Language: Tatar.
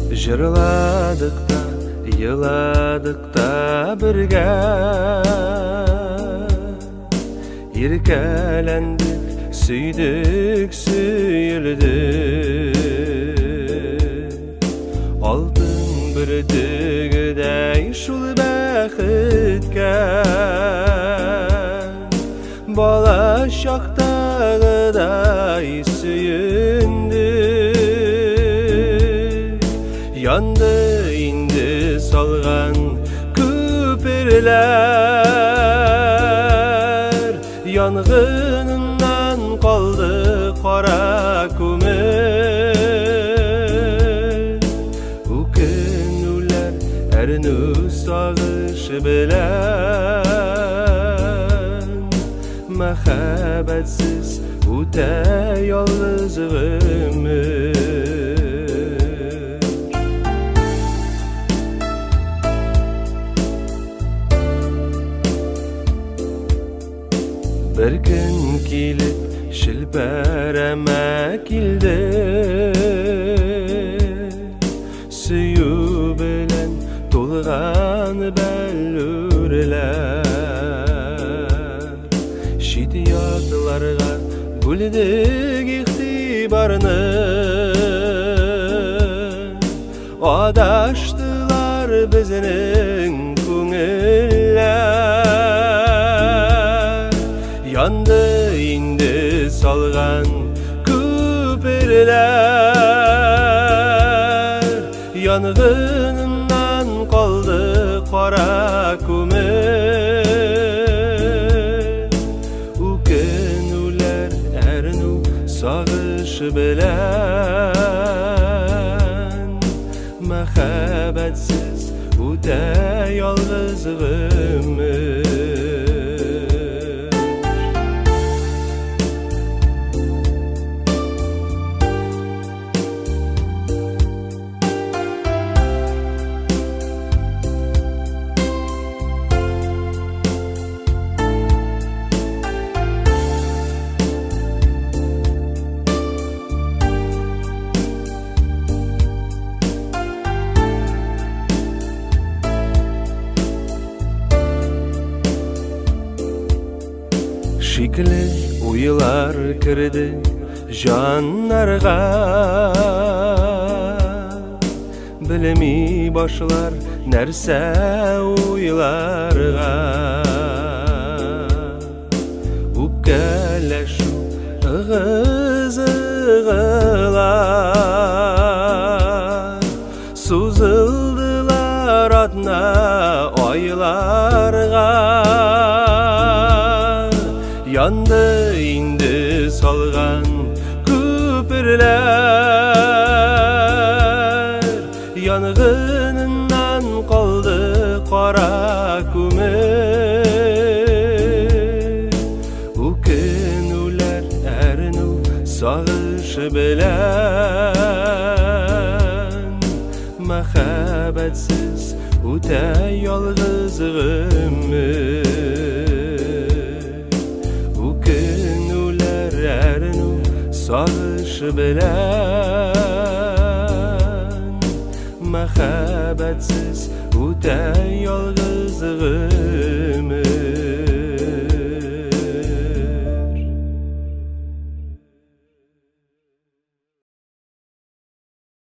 Җырладык та, еладык та бергә. Иркәләндек, сөйдек, сөелдек. Алтын бөртегедәй шул бәхеткә. Бала чактагыдай сөендек. Янды инде салган күперләр. Янгыныннан калды кара күмер. Үкенүләр, әрнү, сагыш белән мәхәббәтсез үтә ялгыз гомер. Бер көн килеп шелпәрәмә килде. Сөю белән тулган бәллүрләр. Чит ятларга бүлдек игътибарны. Адаштылар безнең күңелләр. Янды инде салган күперләр. Янгыннан калды кара күмер. Үкенүләр, әрнү, сагыш белән мәхәббәтсез үтә ялгыз гомер. Шикле уйлар керде җаннарга. Белми башлар нәрсә уйларга. Үпкәләшү ыгы-зыгылар сузылдылар атна айларга. Янды инде салган күперләр. Янгыныннан калды кара күмер. Үкенүләр, әрнү, сагыш белән мәхәббәтсез үтә ялгыз гомер. Үкенүләр, әрнү, сагыш белән мәхәббәтсез үтә ялгыз гомер.